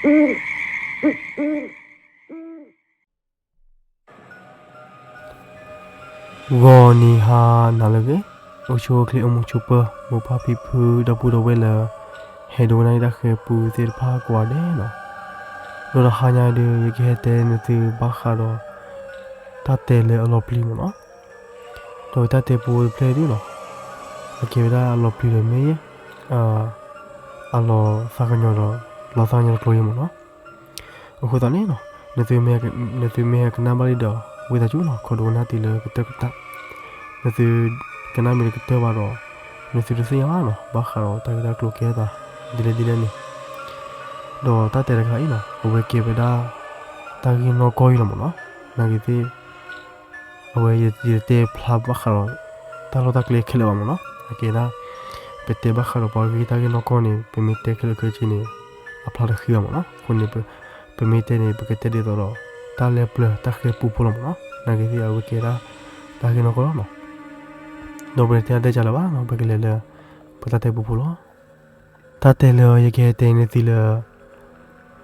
ဂီၤနံၤဟါနၤလၢအဂ့ၤ, အိၣ်ဆူၣ်အိၣ်ချ့အိၣ်မုာ်ဆိးပၢၤ မိၢ်ပၢ်ဖံဖုဒီပုၢ်ဒီဝဲၢ်လၢ ဟဲဒိကနၣ်တၢ်ဃဲၤပူသ့ၣ်တဖၣ်ကိးဂၤဒဲးလီၤ. ဒီးတဟါညါအံၤဒီး ယကဟဲတဲနသုဘၣ်ဃးဒီး တၢ်တဲလၢအလီၤပျံၤမ့ၢ်နီၤ. ဒီးတၢ်တဲပူတဖျၢၣ်ဒ်နီၤ, အကဲဝဲဒၣ်အလီၤပျံၤဒီးမ့ၢ် အလီၤသးကညီၤဒီး လီၤသးကညီၤတကျိၤအံၤမ့ၢ်နီၤ. အဃိသတးန့ၣ်နီၤ, နသုမ့ၢ်ဟဲကနၣ်ဘၣ်လံဒီး ဝံသးစူၤနီၤ ခိးဒိကနၣ်တုၤလၢကတၢၢ်ကတၢၢ်, နသုကနၣ်မ့ၢ်တကတၢၢ်ဘၣ်ဒီး နသုတသ့ၣ်ညါဘၣ်နီၤ ဘၣ်ဃးဒီးတၢ်ဂ့ၢ်တၢ်ကျိၤကဲထီၣ်သး ဒ်လဲၣ်ဒ်လဲၣ်န့ၣ်. ဒီးတၢ်တဲတခါအံၤနီၤ အဝဲကဲဝဲဒၣ် တၢ်ဂ့ၢ်နီၢ်ကီၢ်အံၤလီၤမ့ၢ်နီၤ. နာ်က့သ့ၣ် အဝဲယတဲဖျါဘၣ်ဃးဒီး တၢ်လီၢ်တၢ်ကျဲခဲလၢာ်ဘၣ်မ့ၢ်နီၤ. အကဲဒၣ် ပတဲဘၣ်ဃးဒီးပှၤဂ့ၢ်တၢ်ဂ့ၢ်နီၢ်ကီၢ်န့ၣ် ပမ့ၢ်တဲခဲလၢာ်ခဲဆ့န့ၣ် အဖျါတဃံဘၣ်မ့ၢ်နီၤ. အဃိန့ၣ် ပမ့ၢ်တဲန့ၣ် ပကတဲဒ်သိးဒီး တၢ်လၢပျၢၤတၢ်ဃဲၤပူဖိလီၤမ့ၢ်နီၤ. နာ်က့သ့ၣ်အဝဲကဲဒၣ် တၢ်ဂ့ၢ်နီၢ်ကီၢ်လီၤနီၤ. ဒီးပတတဲအဒဲကလၢာ်ဘၣ်နီၤ ပကလဲၤလၢ ပတၢ်တဲပူဖိလီၤ. တၢ်တဲလၢယကဟဲတဲန့ၢ်သုလၢ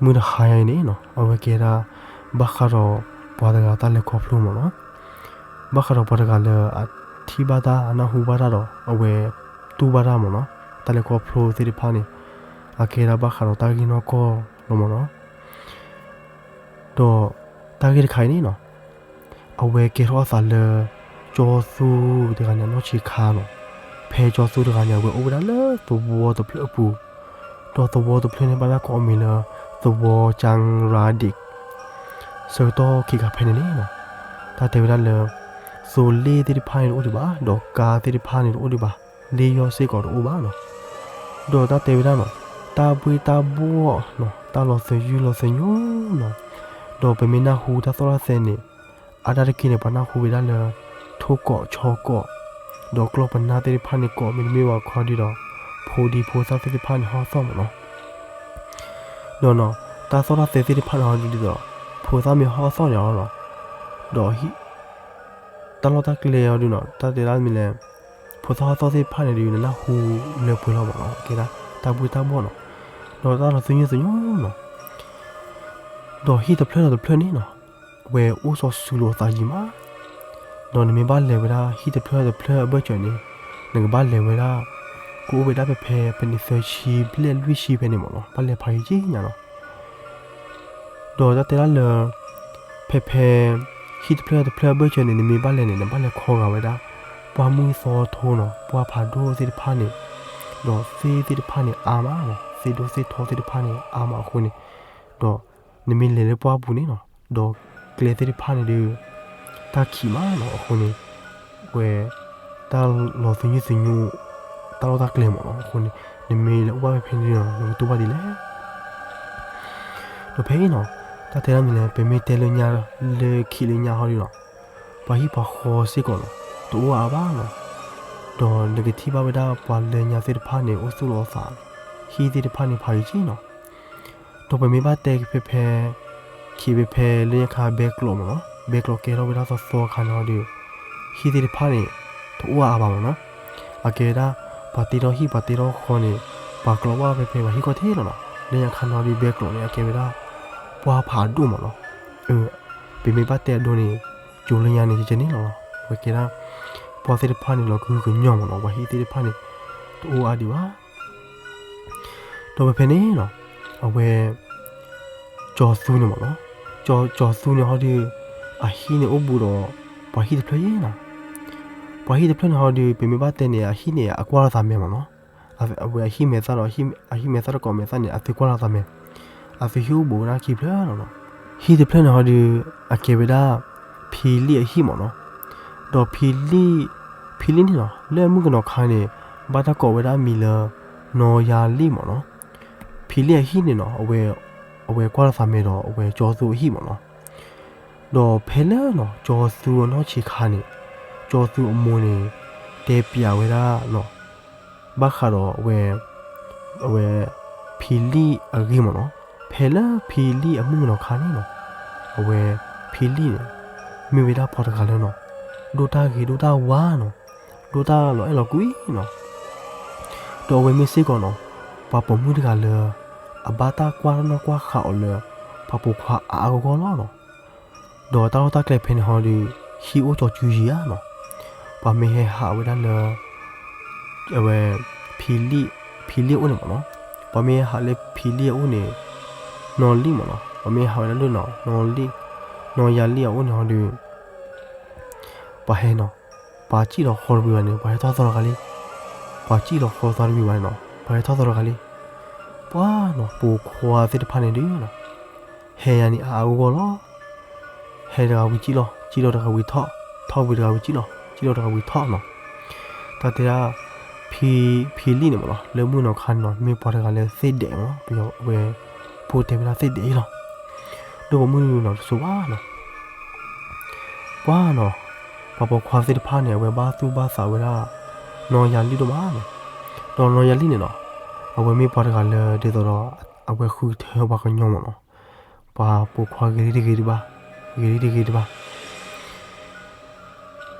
မုၢ်တဟါအံၤန့ၣ်နီၤ အဝဲကဲဒၣ် ဘၣ်ဃးဒီးပှၤတဂၤတၢ်လဲၤခီဖျိမ့ၢ်နီၤ. ဘၣ်ဃးဒီးပှၤတဂၤလၢအထံၣ်ဘၣ်တၢ်အနၢ်ဟူဘၣ်တၢ်ဒီး အဝဲတူၢ်ဘၣ်တၢ်မ့ၢ်နီၤ. တၢ်လဲၤခီဖျိသ့ၣ်တဖၣ်န့ၣ် အကဲဒၣ်ဘၣ်ဃးဒီးတၢ်ဂ့ၢ်နီၢ်ကီၢ်လီၤမ့ၢ်နီၤ. ဒီးတၢ်ဂ့ၢ်တခါအံၤန့ၣ်နီၤ အဝဲကဲထီၣ်အသးလၢ ကၠီသူတဂၤန့ၣ် အနီၢ်ဆံးခါနီၤ. ဖဲကၠီသူတဂၤန့ၣ် အဝဲအိၣ်ဝဲဒၣ်လၢသဝီတဖျၢၣ်အပူၤ, ဒီးသဝီတဖျၢၣ်န့ၣ် ဘၣ်တၢ်ကိးအမံၤလၢ သဝီကၠၣ်ရၤဒံး. ဆၢကတီၢ်ခံခါဖဲန့ၣ်န့ၣ်နီၤ တၢ်တဲဝဲဒၣ်လၢ သိလ့ၣ်သ့ၣ်တဖၣ်န့ၣ်တအိၣ်ဒံးဘၣ်, ဒီးကါသ့ၣ်တဖၣ်န့ၣ်တအိၣ်ဒံးဘၣ်, လ့ၣ်ယီၢ်စ့ၢ်ကီးတအိၣ်ဘၣ်နီၤ. ဒီးတၢ်တဲဝဲဒၣ်နီၤ တၢ်ဘှ့ၣ်တၢ်ဘှီၣ်နီၤ တၢ်လီၤသယုၢ်လီၤသညိနီၤ. ဒီးပမ့ၢ်နၢ်ဟူတၢ်သီၣ်တၢ်သဲန့ၣ် အါဒၣ်တက့ၢ်န့ၣ် ပှၤနၢ်ဟူဝဲဒၣ်လၢ ထိၣ်ကိးဆီကိး, ဒီးကျီၢ်ပနၢ်သ့ၣ်တဖၣ်န့ၣ်ကိး မ့တမ့ၢ်ဘၣ်ခီဒ်ဒီး ဖိဒံဖိသၣ်သ့ၣ်တဖၣ်န့ၣ်ဟီၣ်သီၣ်မ့ၢ်နီၤ. ဒီးနီၤ တၢ်သီၣ်တၢ်သဲသ့ၣ်တဖၣ်န့ၣ်ဟီဒ်သိး ဖိသၣ်မ့ၢ်ဟီၣ်သီၣ်န့ၣ်လီၤ. ဒီး တၢ်လီၢ်တၢ်ကျဲအီၤဒုနီၤ တၢ်တဲဒၣ်မ့ၢ်လဲၣ် ဖိသၣ်ဟီၣ်သီၣ်သ့ၣ်တဖၣ်န့ၣ်ဒီး နနၢ်ဟူလၢပှဲၤလီၤမ့ၢ်နီၤ ကဲဒၣ် တၢ်ဘှ့ၣ်တၢ်ဘှီၣ်နီၤ ဒီးတၢ်လီၤသယုၢ်သညိနီၤ ဒီးဟံၣ်တဖျၢၣ်ဒီးတဖျၢၣ်န့ၣ်နီၤ အဝဲအိၣ်စီၤစုၤလိာ်သးယံာ်မး ဒီးနမ့ၢ်ဘၣ်လဲၤဝဲဒၣ်ဟံၣ်တဖျၢၣ်တဖျၢၣ်အဘၢၣ်စၢၤန့ၣ် နကဘၣ်လဲၤဝဲဒၣ် ကအိၣ်ဝဲဒၣ်ဖဲဖဲ ဖဲန့ၣ်သၢဆံဘျဲၣ်လွံၢ်ဆံဖဲန့ၣ်မ့ၢ်နီၤ ဘၣ်လဲၤဖးယံာ်က့ညါနီၤ ဒီးတၢ်တဲဒၣ်လၢ ဖဲဖဲ ဟံၣ်တဖျၢၣ်တဖျၢၣ်အဘၢၣ်စၢၤန့ၣ် နမ့ၢ်ဘၣ်လဲၤန့ၣ် နဘၣ်လဲၤခီဂာ်ဝဲဒၣ် ပှၢ်မုၢ်သီထိနီၤ ပှၢ်ဖးဒိၣ်သ့ၣ်တဖၣ်န့ၣ် ဒီးသ့ၣ်သ့ၣ်တဖၣ်န့ၣ်အါမးနီၤ သ့ၣ်ဒိၣ်သ့ၣ်ထီသ့ၣ်တဖၣ်န့ၣ်အါမးအဃိန့ၣ် ဒီးနမ့ၢ်လဲၤလၢပှၢ်ပူၤန့ၣ်နီၤ ဒီးကျဲသ့ၣ်တဖၣ်န့ၣ်ဒီး တၢ်ခံးမးနီၤ အဃိန့ၣ် ဝဲ တၢ်လီၤသညုၣ်သညိ တၢ်လီၢ်တၢ်ကျဲမ့ၢ်နီၤ အဃိန့ၣ် နမ့ၢ်လဲၤအိၣ်ဘၣ်ဖဲဖဲန့ၣ်ဒီး နကတူၢ်ဘၣ်ဒ်လဲၣ် ဒီးဖဲအံၤနီၤ တၢ်တဲဒၣ်မ့ၢ်လဲၣ် ပမ့ၢ်တဲလၢညါ လၢခံးလၢညါဟီဒုနီၤ ပှၤဟံၣ်ပှၤဃီစ့ၢ်ကီးနီၤ တအိၣ်အါဘၣ်နီၤ ဒီးနကထံၣ်ဘၣ်ဝဲဒၣ်ပှၤလၢညါသ့ၣ်တဖၣ်န့ၣ် အိၣ်သူၣ်လီၤအသး ဟံၣ်သ့ၣ်တဖၣ်န့ၣ်ဖးယံာ်က့နီၤ ဒီးပမ့ၢ်ဘၣ်တဲဖဲဖဲ ခံးဖဲဖဲလၢညါခါဘဲကျိးမ့ၢ်နီၤ ဘဲကျိးကဲထီၣ်ဝဲဒၣ်သီသီအခါန့ၣ်ဟီဒီး ဟံၣ်သ့ၣ်တဖၣ်န့ၣ် တအိၣ်အါဘၣ်မ့ၢ်နီၤ အကဲဝဲဒၣ် ပှၤတ့ထီၣ်ဟံၣ်ပှၤတ့ထီၣ်ဃီန့ၣ် ပှၤကျိးဘၣ်ဖဲဖဲပှၤဟံၣ်ခီၣ်ထံးလီၤနီၤ လၢညါခါန့ၣ်ဟီဒီးဘဲကျိးန့ၣ် အကဲဝဲဒၣ် ပှၢ်ဖးဒိၣ်မ့ၢ်နီၤ ပမ့ၢ်ဘၣ်တဲအဒိန့ၣ် ကၠိလၢညါန့ၣ် ကဲန့ၣ်လီၤနီၤ အဝဲကဲဒၣ် ပှၢ်သ့ၣ်တဖၣ်န့ၣ် လီၤကဟုကညီၢ်မ့ၢ်နီၤ ပှၤဟံၣ်သ့ၣ်တဖၣ်န့ၣ် တအိၣ်အါဒံးဘၣ် ဒီးဖဲဖဲန့ၣ်နီၤ အဝဲ ကၠီသူန့ၣ်မ့ၢ်နီၤ, ကၠီသူန့ၣ်ဟီဒီး အဟံၣ်န့ၣ်အိၣ်ဘူးဒီး ပှၤဟံၣ်တဖျၢၣ်ယဲနီၤ, ပှၤဟံၣ်တဖျၢၣ်န့ၣ်ဟီဒီး ပမ့ၢ်ဘၣ်တဲန့ၣ် အဟံၣ်န့ၣ် အကွၢ်လိာ်သးမဲာ်မ့ၢ်နီၤ, အဝဲအဟံၣ်မဲာ်သၣ်ဒီး အဟံၣ်မဲာ်သၣ်တကိးမဲာ်သၣ်န့ၣ် အသုကွၢ်လိာ်သးမဲာ်, အသုဟံၣ်အိၣ်ဘူးဝဲဒၣ်ခံဖျၢၣ်လီၤနီၤ. ဟံၣ်တဖျၢၣ်န့ၣ်ဟီဒီး အကဲဝဲဒၣ် ဖံလံၣ်အဟံၣ်မ့ၢ်နီၤ, ဒီးဖံလံၣ်, ဖံလံၣ်န့ၣ်နီၤ လၢမုၣ်ကနီၤခါန့ၣ် ဘၣ်တၢ်ကိးဝဲဒၣ်မံၤလၢ နီၢ်ယါလံၣ်မ့ၢ်နီၤ. ဖံလံၣ်အဟံၣ်န့ၣ်နီၤ အဝဲကွၢ်လိာ်သးမဲာ်ဒီး အဝဲကၠီသူအဟံၣ်မ့ၢ်နီၤ. ဒီးဖဲလၢနီၤ ကၠီသူအနီၢ်ဆံးခါန့ၣ် ကၠီသူအမိၢ်န့ၣ် တဲပျးဝဲဒၣ်နီၤ ဘၣ်ဃးဒီးအဝဲ အဝဲ ဖံလံၣ်အဂ့ၢ်မ့ၢ်နီၤ. ဖဲလၢဖံလံၣ်အမုၣ်ကနီၤခါန့ၣ်နီၤ အဝဲ ဖံလံၣ်န့ၣ် မ့ၢ်ဝဲဒၣ်ပှၤတဂၤလၢနီၤ ဒိၣ်တၢ်ဂ့ၤဒိၣ်တၢ်ဝါနီၤ, ဒိၣ်တၢ်လီၤအဲၣ်လီၤကွံနီၤ. ဒီးအဝဲမ့ၢ်စ့ၢ်ကီးနီၤ ပှၤပိာ်မုၣ်တဂၤလၢ အဘၣ်တၢ်ကွၢ်နီၣ်ကွၢ်ဃာ်အီၤလၢ ပှၤပိာ်ခွါအါအါဂီၢ်ဂီၢ်လီၤနီၤ. ဒီးတၢ်လီၢ်တၢ်ကျဲဖဲန့ၣ်ဟီဒီး ဟံၣ်အိၣ်ကၠီၤကူယံၤဧါနီၤ. ပှၤမ့ၢ်ဟဲဟးဝဲဒၣ်လၢ အဝဲ ဖံလံၣ်, ဖံလံၣ်အအိၣ်န့ၣ်မ့ၢ်နီၤ. ပှၤမ့ၢ်ဟးလၢဖံလံၣ်အအိၣ်န့ၣ် နီၢ်လံၣ်မ့ၢ်နီၤ. ပှၤမ့ၢ်ဟးဝဲဒၣ်လၢနီၤ နီၢ်လံၣ်, နီၢ်ယၤလံၣ်အအိၣ်န့ၣ်ဟီဒီး ပှၤဟဲနီၤ, ပှၤစံၣ်လီၤဃီတဝံၤဘၣ်န့ၣ် ပှၤဟဲထီၣ်သီတဂၤလံ. ပှၤစံၣ်လီၤဃီသီတဝံၤဘၣ်န့ၣ်နီၤ ပှၤဟဲထီၣ်သီတဂၤလံ. ပှၤနီၤ ပိာ်ခွါသ့ၣ်တဖၣ်န့ၣ်ဒုးနီၤ ဟဲယၤန့ၣ်အါအါဂီၢ်ဂီၢ်လီၤ. ဟဲတဂၤဝံၤစံၣ်လီၤ, စံၣ်လီၤတဂၤဝံၤထီၣ်, ထီၣ်ဝံၤတဂၤဝံၤစံၣ်လီၤ, စံၣ်လီၤတဂၤဝံၤထီၣ်နီၤ. တၢ်တဲဒၣ် ဖံ, ဖံလံၣ်န့ၣ်မ့ၢ်နီၤ လၢမုၢ်နီၤခါန့ၣ်နီၤ မ့ၢ်ပှၤတဂၤလၢသ့ၣ်ဒဲးမ့ၢ်နီၤ, ပယီၤဝဲ ဖိတဲဝဲဒၣ်သ့ၣ်ဒဲးအံၤလီၤ. ဒိၣ်ပိာ်မုၣ်နီၤတစိၤဘၣ်နီၤ. ပှၤနီၤ ပှၤပိာ်ခွါသ့ၣ်တဖၣ်န့ၣ် အဝဲဘၣ်သူၣ်ဘၣ်သးဝဲဒၣ် နီၢ်ယၤလံၣ်ဒိၣ်မးနီၤ. ဒီးနီၢ်ယၤလံၣ်န့ၣ်နီၤ အဝဲမ့ၢ်ပှၤတဂၤလၢဒ်သိးဒီး အဝဲဃုထၢပှၤကညီမ့ၢ်နီၤ, ပှၤပိာ်ခွါဂ့ၤလံတဂ့ၤတဘၣ်, ဂ့ၤလံတဂ့ၤတဘၣ်.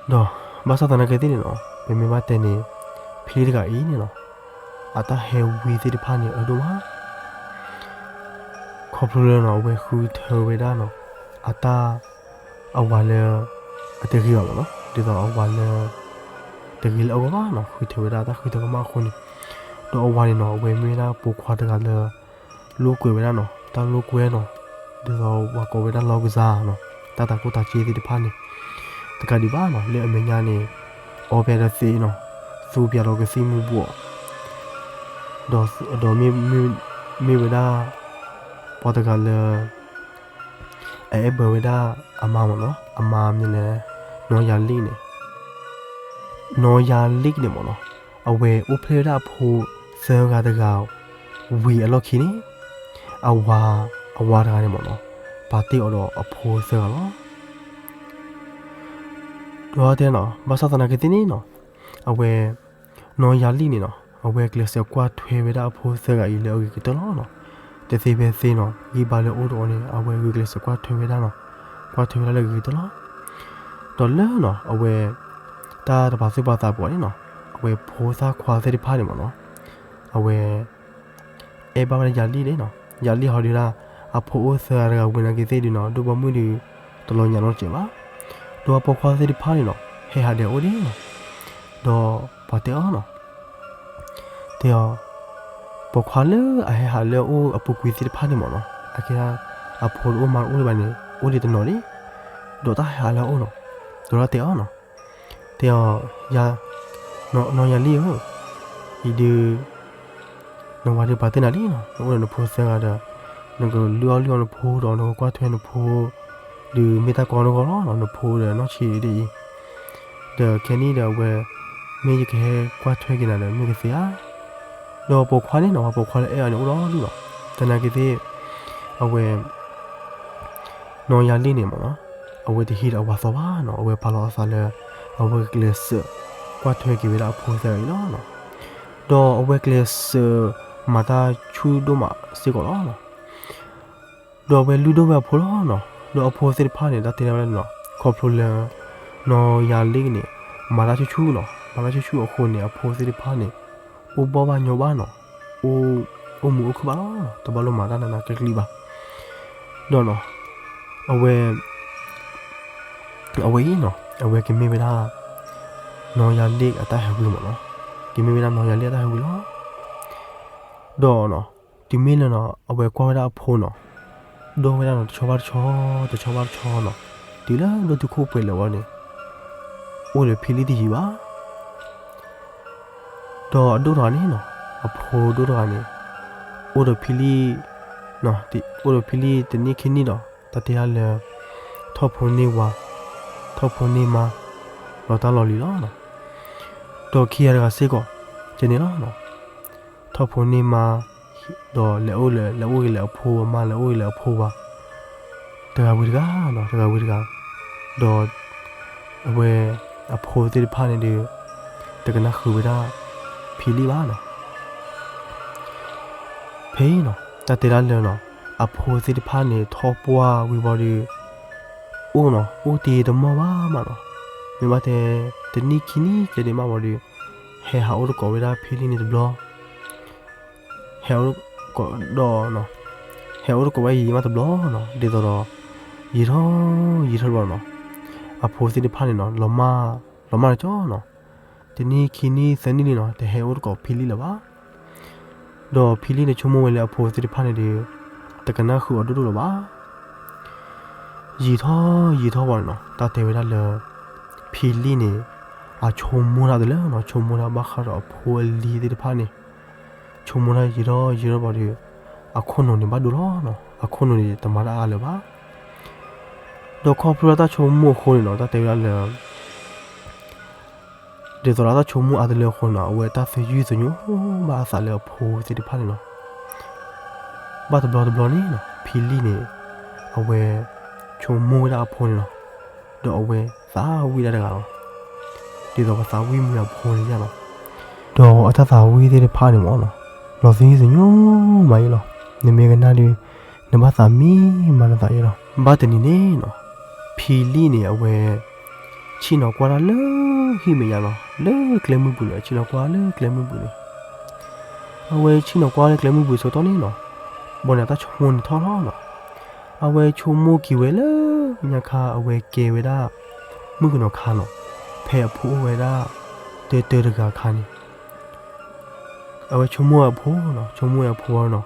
ဒီးဘၣ်ဆၣ်သနာ်က့သ့ၣ်န့ၣ်နီၤ ပမ့ၢ်ဘၣ်တဲန့ၣ် ဖံလံၣ်တဂၤအံၤန့ၣ်နီၤ အတၢ်ဟဲဝံသ့ၣ်တဖၣ်န့ၣ်အၢဒိၣ်မး ခီဖျိလၢနီၤ အဝဲဃုထၢဝဲဒၣ်နီၤ အတၢ် အဝၤလၢ အတဂ့ၤဘၣ်မ့ၢ်နီၤ, ဒ်သိးအဝၤလၢ တဂ့ၤလၢအဂီၢ်ဘၣ်နီၤ, ဃုထၢဝဲဒၣ်တၢ်ဃုထၢကမၣ်အဃိန့ၣ်, ဒီးအဝၤန့ၣ်နီၤ အဝဲမ့ၢ်ဝဲဒၣ်ပိာ်ခွါတဂၤလၢ လိာ်ကွဲဝဲဒၣ်နီၤ, တၢ်လိာ်ကွဲနီၤ, ဒ်သိးပှၤကိးဝဲဒၣ်လီၢ်ကစၢ်နီၤ, တၢ်တၤကျိၣ်တၤစ့သ့ၣ်တဖၣ်န့ၣ်, တကးဒံးဘၣ်နီၤ လၢအမဲာ်ညါန့ၣ် အီပျဲၢ်ဒီးသ့နီၤ, သူပျဲၢ်ဒီးကသံၣ်မူၤဘှီး, ဒီး ဒီးမ့ၢ် မ့ၢ်ဝဲဒၣ် ပှၤတဂၤလၢ အအဲၣ်ဘၢဝဲဒၣ်အမါမ့ၢ်နီၤ, အမါမံၤလဲၣ် နီၢ်ယၤလံၣ်န့ၣ်, နီၢ်ယၤလံၣ်န့ၣ်မ့ၢ်နီၤ, အဝဲအိၣ်ဖျဲၣ်ဝဲဒၣ်အဖိသၢဂၤတဂၤ ဝံၤအလီၢ်ခံန့ၣ်, အဝၤ အဝၤတဂၤန့ၣ်မ့ၢ်နီၤ, ပာ်တ့ၢ်အီၤဒီးအဖိသၢဂၤလီၤ. ဒီးတဲနီၤ ဘၣ်ဆၣ်သနာ်က့သ့ၣ်န့ၣ်နီၤ, အဝဲ နီၢ်ယၤလံၣ်န့ၣ်နီၤ, အဝဲကျဲးစၢးကွၢ်ထွဲဝဲဒၣ်အဖိသၢဂၤအံၤလၢအဂ့ၤကတၢၢ်လီၤနီၤ. တသ့ဖဲသ့နီၤ, ဂံၢ်ဘါလၢအိၣ်ဒီးအီၤန့ၣ် အဝဲဂုာ်ကျဲးစၢးကွၢ်ထွဲဝဲဒၣ်နီၤ, ကွၢ်ထွဲဝဲဒၣ်လၢအဂ့ၤကတၢၢ်လီၤ. ဒီးလၢနီၤ အဝဲ တၢ်တပာ်သူၣ်ပာ်သးပူၤန့ၣ်နီၤ, အဝဲဖိသၣ်ခွါသ့ၣ်တဖၣ်န့ၣ်မ့ၢ်နီၤ, အဝဲ အဲၣ်ဘၣ်ဝဲဒၣ်ယၤလံၣ်န့ၣ်နီၤ, ယၤလံၣ်ဟီဒုးဒၣ် အဖိအိၣ်သၢဂၤတဂၤဝံၤနာ်က့သ့ၣ်ဒုးနီၤ, ဒိၣ်ပိာ်မုၣ်ဒုး တလီၤညါနီတစဲးဘၣ်. ဒီးအပိာ်ခွါသ့ၣ်တဖၣ်န့ၣ်နီၤ, ဟဲဟးဒဲးအိၣ်ဒံးနီၤ, ဒီးပှၤတဲအီၤနီၤ, တဲအီၤ, ပိာ်ခွါလၢအဟဲဟးလၢအအိၣ်အပူၤကွံာ်သ့ၣ်တဖၣ်န့ၣ်မ့ၢ်နီၤ, အကဲဒၣ် အဖိတအိၣ်မါတအိၣ်လၢၤဘၣ်န့ၣ် အိၣ်ဒံးတနီၤလံ, ဒီးတၢ်ဟဲဟးလၢအအိၣ်နီၤ, ဒီးတၢ်တဲအီၤနီၤ, တဲအီၤ, ယၤ, နီၢ်ယၤလံၣ်ဧၢ, အံၤဒုး နဝၤဒုးပာ်တ့ၢ်နၤလံနီၤ, နအိၣ်ဒီးနဖိသၢဂၤဒီး နကလုၢ်အီၣ်လုၢ်အီနဖိဒီး နကကွၢ်ထွဲနဖိ, ဒုးမ့ၢ်တၢ်ကီနဂီၢ်လီၤနီၤ, နဖိဒီးနီၢ်ဆံးဒ်အံၤ, ဒီးခဲနံၣ်ဒီးအဝဲ မ့ၢ်ယကဟဲကွၢ်ထွဲက့ၤနၤဒီး မ့ၢ်ကသ့ဧါ. ဒီးပိာ်ခွါန့ၣ်နီၤ, ပှၤပိာ်ခွါလၢအဲၣ်အီၤန့ၣ် အိၣ်ဒီးဒူၣ်လီၤ, သနာ်က့သ့ၣ် အဝဲ နီၢ်ယၤလံၣ်န့ၣ်မ့ၢ်နီၤ, အဝဲတဟံးဒီးအဝၤသီဘၣ်နီၤ, အဝဲပာ်လီၤအသးလၢ အဝဲကျဲးစၢးကွၢ်ထွဲက့ၤဝဲဒၣ်အဖိသၢဂၤအံၤလီၤ. ဒီးအဝဲကျဲးစၢးမၤတၢ်ဆူၣ်ဒိၣ်မးစ့ၢ်ကီးလီၤ. ဒီးအဝဲလုၢ်ဒိၣ်ဝဲအဖိလီၤနီၤ, ဒီးအဖိသ့ၣ်တဖၣ်န့ၣ် တၢ်တဲဒၣ်ဝဲဒၣ်နီၤ, ခီဖျိလၢ နီၢ်ယၤလံၣ်န့ၣ် မၤတၢ်ဆူၣ်ဆူၣ်နီၤ, မၤတၢ်ဆူၣ်ဆူၣ်အဃိန့ၣ် အဖိသ့ၣ်တဖၣ်န့ၣ် အိၣ်ဘီၣ်ဘၣ်ညီဘၣ်နီၤ, အိၣ်မုာ်အိၣ်ခုၣ်ဘၣ်လီၤ, တဘၣ်လိၣ်မၤတၢ်နးနးကျံကျံဘၣ်. ဒီးနီၤ, အဝဲ အဝဲအံၤနီၤ, အဝဲကမ့ၢ်ဝဲဒၣ် နီၢ်ယၤလံၣ်အတၢ်ဟဲဝံမ့ၢ်နီၤ, ကမ့ၢ်ဝဲဒၣ်နီၢ်ယၤလံၣ်အတၢ်ဟဲဝံလီၤ. ဒီးနီၤ, တုၤမ့ၢ်လၢနီၤ အဝဲကွၢ်ဝဲဒၣ်အဖိနီၤ, ဒိၣ်ဝဲဒၣ်နီၤ တဆီဘၣ်တဆီ, တဆီဘၣ်တဆီနီၤ, တုၤလၢဒိၣ်တုာ်ခိၣ်ပှဲၤလၢာ်ဝဲန့ၣ်, အိၣ်ဒီးဖံလံၣ်တယံာ်ဘၣ်. ဒီးအဒိၣ်တဂၤန့ၣ်နီၤ, အဖိဒိၣ်တဂၤန့ၣ်, အိၣ်ဒီးဖံလံၣ်, အိၣ်ဒီးဖံလံၣ်တနံၣ်ခံနံၣ်ဒီး တၢ်တဲဒၣ်လၢ ထီၣ်ဖိန့ၢ်ဝၤ, ထီၣ်ဖိန့ၢ်မါ, လီၤတၢ်လီၤလံၤလီၤ. ဒီးခံဂၤတဂၤစ့ၢ်ကီး ကဲန့ၣ်လီၤ. ထီၣ်ဖိန့ၢ်မါ, ဒီးလဲၤအိၣ်လၢ လဲၤအိၣ်ဂ့ၤလၢအဖိအမါ, လဲၤအိၣ်ဂ့ၤလၢအဖိဝၤ, တဂၤဝံၤတဂၤနီၤ, တဂၤဝံၤတဂၤ, ဒီး အဝဲ အဖိသ့ၣ်တဖၣ်န့ၣ်ဒီး တကနၣ်ဃုာ်ဝဲဒၣ် ဖံလံၣ်ဘၣ်နီၤ. ဖဲနီၤ တၢ်တဲဒၣ်လၢနီၤ အဖိသ့ၣ်တဖၣ်န့ၣ် ထီၣ်ပှၢ်ဝံၤဘီဒီး အိၣ်နီၤ အိၣ်တ့ၢ်တမီၢ်ဘၣ်မးနီၤ. မ့ၢ်ဘၣ်တဲ တနံၣ်ခံနံၣ်ကဲဒံးမးဘီဒီး ဟဲဟးအိၣ်သကိးဝဲဒၣ်ဖံလံၣ်န့ၣ်တဘျီ ဟဲအိၣ် ဒီး ဟဲအိၣ်သကိးဝဲယံာ်မးတဘျီနီၤ, ဒ်သိးဒီး ယံာ်ထီၣ်ယံာ်ထီၣ်တဘျီနီၤ, အဖိသ့ၣ်တဖၣ်န့ၣ်နီၤ လီၤမၢ် လီၤမၢ်တကၠီနီၤ, တနံၣ်ခံနံၣ်သၢနံၣ်လံနီၤ တဟဲအိၣ်သကိးဖံလံၣ်လၢၤဘၣ်. ဒီးဖံလံၣ်န့ၣ်ဆိကမိၣ်ဝဲလၢအဖိသ့ၣ်တဖၣ်န့ၣ်ဒီး တကနၣ်ဃုာ်အီၤဒိၣ်ဒိၣ်လၢၤဘၣ်. ယံာ်ထီၣ်ယံာ်ထီၣ်ဘၣ်န့ၣ်နီၤ တၢ်တဲဝဲဒၣ်လၢ ဖံလံၣ်န့ၣ် အဆိကမိၣ်တၢ်တလၢနီၤ, ဆိကမိၣ်တၢ်ဘၣ်ဃးဒီးအဖိအလံၤသ့ၣ်တဖၣ်န့ၣ် ဆိကမိၣ်တၢ်ယံာ်ထီၣ်ယံာ်ထီၣ်ဘၣ်ဒီး အခိၣ်နူာ်န့ၣ်ဘၣ်ဒိလီၤနီၤ, အခိၣ်နူာ်န့ၣ်တမၤတၢ်အါလၢၤဘၣ်. ဒီးခီဖျိလၢတၢ်ဆိကမိၣ်အဃိန့ၣ်နီၤ တၢ်တဲဝဲဒၣ်လၢ ဒ်သိးဒီးတၢ်ဆိကမိၣ်အါတလၢအဃိန့ၣ်နီၤ အဝဲတၢ်သယုၢ်သညိဘၣ်အသးလၢအဖိသ့ၣ်တဖၣ်န့ၣ်လီၤ. ဘၣ်တဘျီတဘျီန့ၣ်နီၤ ဖံလံၣ်န့ၣ် အဝဲ ဆိကမိၣ်ဝဲဒၣ်အဖိန့ၣ်လီၤ. ဒီးအဝဲသးဝံၣ်ဒၣ်တဂၤလီၤ. ဒ်သိးပသးဝံၣ်မုာ်အဖိန့ၣ်ယါလီၤ. ဒီးအတၢ်သးဝံၣ်သ့ၣ်တဖၣ်န့ၣ်မ့ၢ်နီၤ လီၤသယုၢ်သညိမးယါလီၤ. နမ့ၢ်ကနၣ်ဒီး နဘၣ်သးမံမၤနသးယါလီၤ. ဘၣ်တနံၤန့ၣ်နီၤ ဖံလံၣ်န့ၣ် အဝဲ ဆ့ၣ်နီၤကွၢ်တၢ်လၢဟံၣ်မဲာ်ညါနီၤ လၢကျဲမုၢ်ပူၤန့ၣ် ဆ့ၣ်နီၤကွၢ်လၢကျဲမုၢ်ပူၤန့ၣ် အဝဲဆ့ၣ်နီၤကွၢ်လၢကျဲမုၢ်ပူၤဆၢကတီၢ်န့ၣ်နီၤ ဘၣ်န့ၣ်တၢ်ဆိကမိၣ်န့ၣ်ထီၣ်လီၤနီၤ. အဝဲဆိကမိၣ်က့ၤဝဲလၢ ညါခါအဝဲကဲဝဲဒၣ် မုၣ်ကနီၤခါနီၤ ဖဲအဖိအိၣ်ဝဲဒၣ် တၢတၢတဂၤအခါန့ၣ် အဝဲဆိကမိၣ်ဝဲအဖိနီၤ ဆိကမိၣ်ဝဲအဖိနီၤ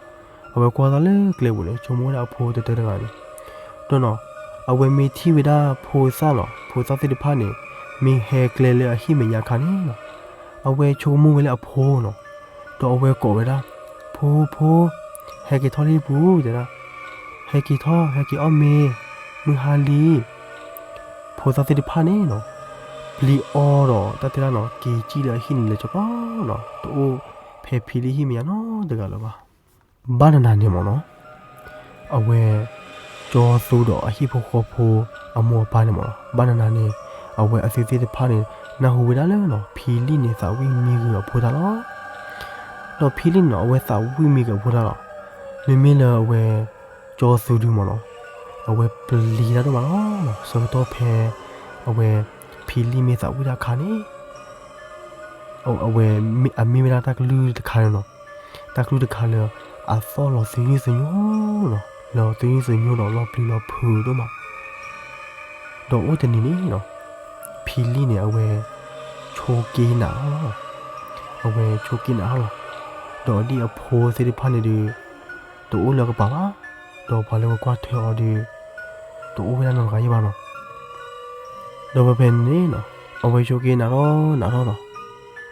အဝဲကွၢ်တၢ်လၢကျဲပူၤန့ၣ် ဆိကမိၣ်ဝဲဒၣ်အဖိတၢတၢတဂၤန့ၣ် ဒီးနီၤ အဝဲမ့ၢ်ထံၣ်ဝဲဒၣ်ဖိသၣ်နီၤ ဖိသၣ်သ့ၣ်တဖၣ်န့ၣ် မ့ၢ်ဟဲကျဲလၢအဟံၣ်မဲာ်ညါအခါန့ၣ်နီၤ အဝဲဆိကမိၣ်ဝဲလၢအဖိနီၤ ဒီးအဝဲကိးဝဲဒၣ် ဖိ ဖိ ဟဲက့ၤထီၣ်လံပူၤ တဲဒၣ် ဟဲက့ၤထီၣ် ဟဲက့ၤအီၣ်မ့ၤ မုၢ်ဟါလံ ဖိသၣ်သ့ၣ်တဖၣ်န့ၣ်နီၤ ပျံၤအီၤဒီးတၢ်တဲဒၣ်နီၤ က့ၤစံၣ်လၢအဟံၣ်န့ၣ်လၢကီကီနီၤ တအိၣ်ဖဲဖံလံၣ်ဟံၣ်မဲာ်ညါနီတဂၤလၢၤဘၣ်. ဘၣ်နနၤန့ၣ်မ့ၢ်နီၤ အဝဲ ကၠီသူဒီးအဟံၣ်ဖိဃီဖိ အမိၢ်အပၢ်န့ၣ်မ့ၢ်နီၤ ဘၣ်နနၤန့ၣ် အဝဲအသုသ့ၣ်တဖၣ်န့ၣ် နၢ်ဟူဝဲဒၣ်လၢနီၤ ဖံလံၣ်န့ၣ်သးဝံၣ်မံဂ့ၤအဖိတၢ်လီၤ. ဒီးဖံလံၣ်န့ၣ်နီၤ အဝဲသးဝံၣ်မံဂ့ၤအဖိတၢ်လီၤ. မ့မ့ၢ်လၢအဝဲ ကၠီသူဒုမ့ၢ်နီၤ အဝဲပျံၤတၢ်ဒိၣ်မးလီၤ. ဆၢကတီၢ်ဖဲ အဝဲ ဖံလံၣ်မ့ၢ်သးဝံၣ်တၢ်အခါန့ၣ် အဝဲ အမ့ၢ်ဝဲဒၣ်တၢ်ကလုၢ်တခါလၢနီၤ တၢ်ကလုၢ်တခါလၢ အသီၣ်လီၤသယုၢ်သညိနီၤ လီၤသယုၢ်သညိဒီးလီၤပျံၤလီၤဖုးဒိၣ်မး ဒီးအိၣ်တနံၤန့ၣ်နီၤ ဖံလံၣ်န့ၣ် အဝဲ ဆိးက့နးထီၣ်လီၤ. အဝဲဆိးက့နးထီၣ်လီၤ. ဒီးဒ်အဖိသ့ၣ်တဖၣ်န့ၣ်ဒီး တအိၣ်လၢအကပၤဘၣ်. ဒီးပှၤလၢကကွၢ်ထွဲအီၤဒီး တအိၣ်ဝဲဒၣ်နီတဂၤယဲၢ်ဘၣ်နီၤ. ဒီးဖဲဖဲန့ၣ်နီၤ အဝဲဆိးက့နးထီၣ်နးထီၣ်နီၤ ဆိးက့နး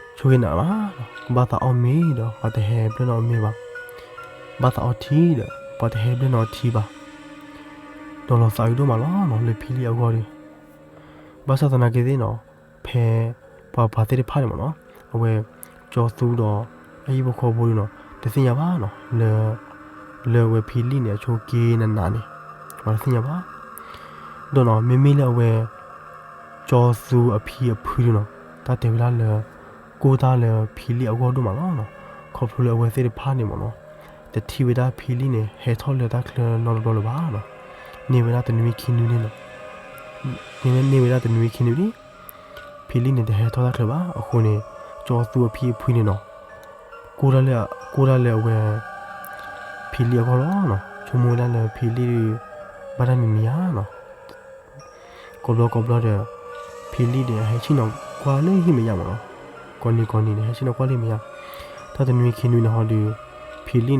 ဘၣ်နီၤ ဘၣ်သးအီၣ်မ့ၤဒီး ပှၤတဟဲဘျၢၣ်နီၣ်အီၣ်မ့ၤဘၣ်. ဘၣ်သးအီထံဒီး ပှၤတဟဲဘျၢၣ်နီၣ်အီထံဘၣ်. ဒီးလီၤသးအုးဒိၣ်မးလီၤနီၤ လၢဖံလံၣ်အဂီၢ်ဒီး ဘၣ်ဆၣ်သနာ်က့သ့ၣ်နီၤ ဖဲ ပှၤပှၤသ့ၣ်တဖၣ်န့ၣ်မ့ၢ်နီၤ အဝဲ ကၠီသူဒီး အဟံၣ်ဖိဃီဖိဒီးနီၤ တသ့ၣ်ညါဘၣ်နီၤ လၢ လၢအဝဲဖံလံၣ်န့ၣ် အဆိးက့နးနးန့ၣ် ပှၤတသ့ၣ်ညါဘၣ်. ဒီးနီၤ မ့မ့ၢ်လၢအဝဲ ကၠီသူအဖံအဖုဒီးနီၤ တၢ်တဲဝဲဒၣ်လၢ ကိၢ်တၢ်လၢဖံလံၣ်အဂီၢ်ဒိၣ်မးလီၤနီၤ. ခီဖျိလၢအဝဲသ့ၣ်တဖၣ်န့ၣ်မ့ၢ်နီၤ တထံၣ်ဝဲဒၣ်ဖံလံၣ်န့ၣ် ဟဲထီၣ်လၢတၢ်ချၢနီတဘျီလၢၤဘၣ်နီၤ. န့ၢ်ဝဲဒၣ်တနွံခံနွံန့ၣ်နီၤ န့ၢ်ဝဲဒၣ်တနွံခံနွံလံ ဖံလံၣ်န့ၣ် တဟဲထီၣ်တၢ်ချၢဘၣ်. အဃိန့ၣ် ကၠီသူအဖံအဖုန့ၣ်နီၤ ကိၢ်တၢ်လၢ ကိၢ်တၢ်လၢအဝဲ ဖံလံၣ်အဂီၢ်လီၤနီၤ. ဆိကမိၣ်ဝဲဒၣ်လၢဖံလံၣ် ဘၣ်တၢ်မံၤမံၤဧါနီၤ. ကိးဘျီကိးဘျီဒီး ဖံလံၣ်ဒီး ဟဲဆ့ၣ်နီၤကွၢ်လၢဟံၣ်မဲာ်ညါမ့ၢ်နီၤ. ကိးနံၤကိးနံၤန့ၣ် ဟဲဆ့ၣ်နီၤကွၢ်လၢဟံၣ်မဲာ်ညါ. တၢ်တနွံခံနွံန့ၣ်ဟီဒီး ဖံလံၣ်န့ၣ် တဟဲထီၣ်နီတဘျီလၢၤဘၣ်နီၤ, လီၤမၢ်လံ. ဒီးနီၤ, တၢ်တဲဝဲဒၣ်နီၤ, ခီဖျိလ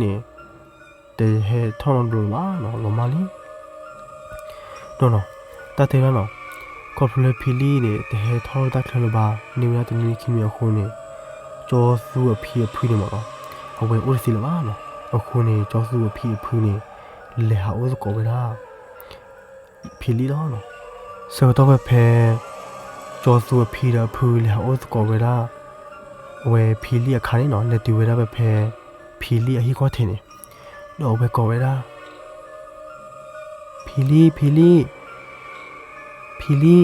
ၢဖံလံၣ်န့ၣ် တဟဲထီၣ်လၢတၢ်ချၢလၢၤဘၣ်, န့ၢ်ဝဲဒၣ်တနွံခံနွံအဃိန့ၣ်, ကၠီသူအဖံအဖုန့ၣ်မ့ၢ်နီၤ, အဝဲအိၣ်တသ့လၢၤဘၣ်နီၤ. အဃိန့ၣ် ကၠီသူအဖံအဖုန့ၣ် လဲၤဟးအိၣ်သကိးဝဲဒၣ် ဖံလံၣ်လီၤနီၤ. ဆၢကတီၢ်ဖဲဖဲ ကၠီသူအဖံဒီးအဖုလဲၤဟးအိၣ်သကိးဝဲဒၣ် အဝဲဖံလံၣ်အခါန့ၣ်နီၤ, လဲၤတုၤဝဲဒၣ်ဖဲဖဲ ဖံလံၣ်အဟံၣ်ခီၣ်ထံးန့ၣ်, ဒီးအဝဲကိးဝဲဒၣ် ဖံလံၣ်, ဖံလံၣ်, ဖံလံၣ်,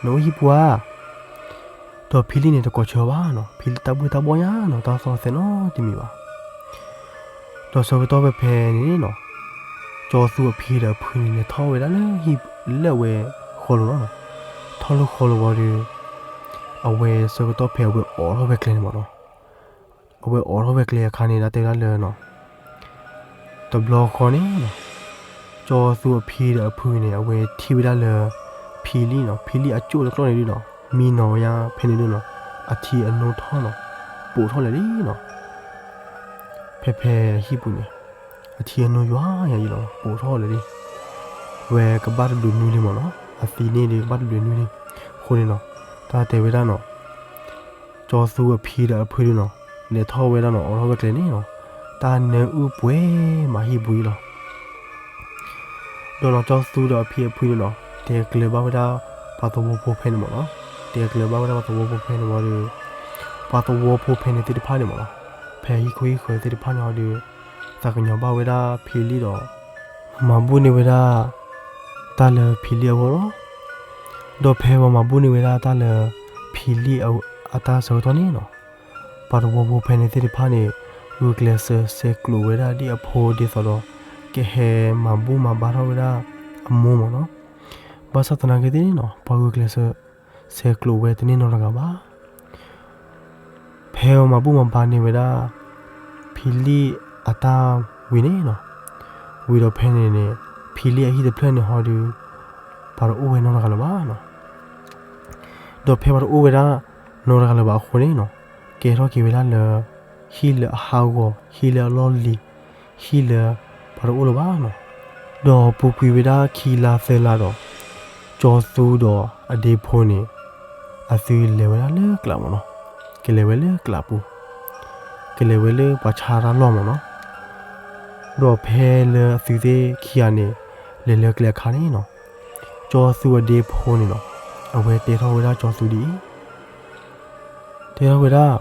နအိၣ်ဟံၣ်ပူၤဧါ. ဒီးဖံလံၣ်န့ၣ်တကိးဆၢအီၤဘၣ်နီၤ, ဖံလံၣ်တၢ်ဘှ့ၣ်တၢ်ဘှီၣ်ညါနီၤ, တၢ်သီၣ်သဲနီတမံၤဘၣ်. ဒီးဆၢကတီၢ်ဖဲဖဲန့ၣ်နီၤ, ကၠီသူအဖံဒီးအဖုန့ၣ် လဲၤထီၣ်ဝဲဒၣ်လၢဟံၣ်လၢအဝဲဃီလိၤနီၤ, ထီၣ်လၢဃီလိၤဝံၤဒီး အဝဲဆၢကတီၢ်ဖဲအဝဲအိးထီၣ်ဝဲကျဲန့ၣ်မ့ၢ်နီၤ, အဝဲအိးထီၣ်ဝဲကျဲအခါန့ၣ် တၢ်တဲဝဲဒၣ်လၢနီၤ, တဘျီဃီန့ၣ်နီၤ, ကၠီသူအဖံဒီးအဖုန့ၣ် အဝဲထံၣ်ဝဲဒၣ်လၢ ဖံလံနီၤ, ဖံလံအကၠိၣ်တကျီၢ်န့ၣ်ဒုနီၤ, မံနီၤဝဲညါဖဲန့ၣ်ဒုနီၤ, အထံအနိထီၣ်နီၤ, ပိာ်ထီၣ်လဲၣ်လံနီၤ. ဖဲဖဲအဟံၣ်ပူၤန့ၣ် အထံအနိယွၤညါယံၤလီၤ, ပိာ်ထီၣ်လဲၣ်လံ. ဝဲကဘၣ်တဒုးနွံလံမ့ၢ်နီၤ, အသံန့ၣ်ဒီးကဘၣ်တဒုးနွံလံ. အဃိန့ၣ်နီၤ, တၢ်တဲဝဲဒၣ်နီၤ, ကၠီသူအဖံဒီးအဖုဒုနီၤ, လဲၤထီၣ်ဝဲဒၣ်နီၤ, အိးထီၣ်ဝဲကျဲန့ၣ်နီၤ, တၢ်နၢအုၣ်ပှဲၤမးဟံၣ်ပူၤအံၤလီၤ. ဒီးနီၤ ကၠီသူဒီးအဖံအဖုန့ၣ်နီၤ, တဲကျၢၤဘၣ်ဝဲဒၣ် ပှၤသဝီဖိဖဲန့ၣ်မ့ၢ်နီၤ, တဲကျၢၤဘၣ်ဝဲဒၣ်ပှၤသဝီဖိဖဲန့ၣ်ဝံၤဒီး, ပှၤသဝီဖိဖဲန့ၣ်သ့ၣ်တဖၣ်န့ၣ်မ့ၢ်နီၤ, ဖဲဟံၣ်ခိၣ်ဟံၣ်ဃၢၤသ့ၣ်တဖၣ်န့ၣ်ဝံၤဒီး, သးကညီၤဘၣ်ဝဲဒၣ်ဖံလံဒီး မၤဘူၣ်န့ၢ်ဝဲဒၣ် တၢ်လၢဖံလံအဂီၢ်လီၤ. ဒီးဖဲပှၤမၤဘူၣ်န့ၢ်ဝဲဒၣ်တၢ်လၢ ဖံလံအတၢ်ဆၢကတီၢ်န့ၣ်နီၤ, ပှၤသဝီဖိဖဲန့ၣ်သ့ၣ်တဖၣ်န့ၣ် ဂုာ်ကျဲးစၢးဆဲးကျိးဝဲဒၣ်ဒ်အဖိဒ်သိးဒီး ကဟဲမၤဘူၣ်မၤဘါထီၣ်ဝဲဒၣ်အမိၢ်မ့ၢ်နီၤ. ဘၣ်ဆၣ်သနာ်က့သ့ၣ်န့ၣ်နီၤ, ပှၤဂုာ်ကျဲးစၢးဆဲးကျိးဝဲတန့ၢ်နီတဂၤဘၣ်. ဖဲပှၤမၤဘူၣ်မၤဘါန့ၢ်ဝဲဒၣ် ဖံလံအတၢ်ဝံၤန့ၣ်နီၤ, ဝံၤဒီးဖဲန့ၣ်န့ၣ် ဖံလံအဟံၣ်တဖျၢၣ်န့ၣ်ဟီဒီး ပှၤတအိၣ်ဝဲနီတဂၤလၢၤဘၣ်နီၤ. ဒီးဖဲပှၤတအိၣ်ဝဲဒၣ်နီတဂၤလၢၤဘၣ်အဃိန့ၣ်နီၤ, ကဲထီၣ်က့ၤဝဲဒၣ်လၢ ဟံၣ်လၢအဟးဂီၤ, ဟံၣ်လၢအလီၢ်လံၤ, ဟံၣ်လၢပှၤတအိၣ်လၢၤဘၣ်နီၤ. ဒီးပူၤကွံာ်ဝဲဒၣ်ခံလါသၢလါဒီး ကၠီသူဒီးအဒ့ဖိန့ၣ် အသုလဲၤဝဲဒၣ်လၢကျးမ့ၢ်နီၤ, ကလဲၤဝဲလၢကျးပူၤ, ကလဲၤဝဲလၢပှၤဆါတၢ်လီၢ်မ့ၢ်နီၤ. ဒီးဖဲလၢအသုသ့ၣ်ခံဂၤန့ၣ် လဲၤလၢကျဲအခါန့ၣ်နီၤ, ကၠီသူအဒ့ဖိန့ၣ်နီၤ, အဝဲတဲထီၣ်ဝဲဒၣ်ကၠီသူဒ်အံၤ, တဲထီၣ်ဝဲဒၣ်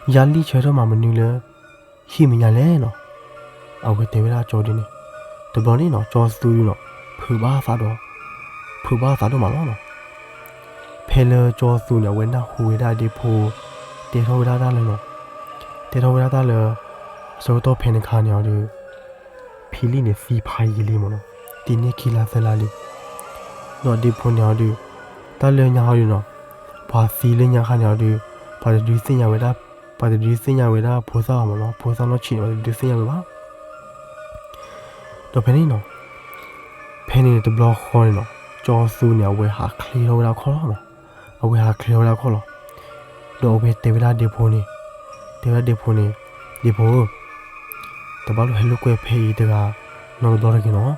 ယၤလံၣ်ဆၢထၢၣ်မးမနုၤလၢ ဟံၣ်မဲာ်ညါလဲၣ်နီၤ. အဝဲတဲဝဲဒၣ်ကၠီဒ်န့ၣ်, တဘျီန့ၣ်နီၤ ကၠီသူဒုနီၤ ဖုးဘၣ်သးဒီး ဖုးဘၣ်သးဒိၣ်မးလီၤနီၤ. ဖဲလၢကၠီသူန့ၣ် အဝဲနၢ်ဟူဝဲဒၣ်အဒ့ဖိ တဲထီၣ်ဝဲဒၣ်တၢ်လၢနီၤ, တဲထီၣ်ဝဲဒၣ်တၢ်လၢ အဆၢကတီၢ်ဖဲန့ၣ်ခါန့ၣ်အီၤဒီး ဖံလံၣ်န့ၣ်သံဖးယံာ်လံမ့ၢ်နီၤ, သံန့ၢ်ခံလါသၢလါလံ. ဒီးအဒ့ဖိန့ၣ်အီၤဒီး တၢ်လၢညါဟီဒီးနီၤ, ပှၤသံလၢညါခါန့ၣ်အီၤဒီး ပှၤတဒုးသ့ၣ်ညါဝဲဒၣ်, ပှၤတဒုးသ့ၣ်ညါဝဲဒၣ်ဖိသၣ်အီၤမ့ၢ်နီၤ, ဖိသၣ်နီၢ်ဆံးန့ၣ် ပှၤတဒုးသ့ၣ်ညါဝဲဘၣ်. ဒီးဖဲန့ၣ်နီၤ, ဖဲန့ၣ်တဘျီဃီန့ၣ်နီၤ, ကၠီသူန့ၣ် အဝဲဟးချ့ထီၣ်ဝဲဒၣ်ခီၣ်လီၤနီၤ, အဝဲဟးချ့ထီၣ်ဝဲဒၣ်ခီၣ်လီၤ. ဒီးအဝဲတဲဝဲဒၣ်ဒ့ဖိန့ၣ်, တဲဝဲဒၣ်ဒ့ဖိန့ၣ်, ဒ့ဖိဧၢ, တဘၣ်လိၣ်ဟဲလိာ်ကွဲဖဲအံၤတဂၤ နီတဘျီတဂ့ၤနီၤ.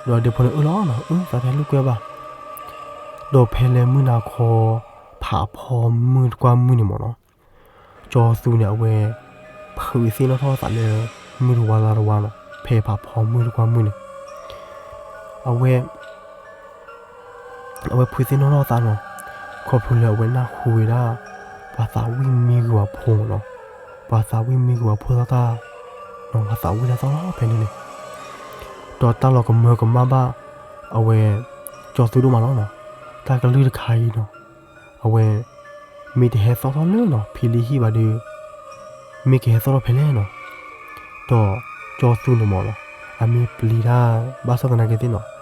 ဒီးဒ့ဖိန့ၣ် အၢၣ်လီၤနီၤ, အၢ သးတဟဲလိာ်ကွဲဘၣ်. ဒီးဖဲလၢမုၢ်နၤခီ ဖးဖီမုၢ်တကွၢ်မုၢ်န့ၣ်မ့ၢ်နီၤ, ကၠီသူန့ၣ် အဝဲ ဖုးသ့ၣ်နီၣ်ထီၣ်အသးလၢ မုၢ်တဝါလါတဝါနီၤ, ဖဲဖးဖီမုၢ်တကွၢ်မုၢ်န့ၣ် အဝဲ အဝဲဖုးသ့ၣ်နီၣ်ထီၣ်အသးနီၤ, ခီဖျိလၢအဝဲနၢ်ဟူဝဲဒၣ် ပှၤသးဝံၣ်မံဂ့ၤဝဲဖိမ့ၢ်နီၤ, ပှၤသးဝံၣ်မံဂ့ၤဝဲဖိသၣ်တၢ် နီၤ ပှၤသးဝံၣ်တၢ်သီၣ်လီၤဖဲန့ၣ်န့ၣ်, ဒီးတၢ်လီၤကမၢကမၣ်ဘၣ် အဝဲ ကၠီသူဒိၣ်မးလီၤနီၤ, တၢ်ကလုၢ်တခါအံၤနီၤ, အဝဲ မ့ၢ်တဟဲသီၣ်ထီၣ်လၢနီၤ ဖံလံဟံၣ်ဘၣ်ဒီး မ့ၢ်ကဟဲသီၣ်ထီၣ်ဖဲလဲၣ်နီၤ, ဒီးကၠီသူန့ၣ်မ့ၢ်နီၤ အမ့ၢ်ပျံၤတၢ်ဘၣ်ဆၣ်သနာ်က့သ့ၣ်နီၤ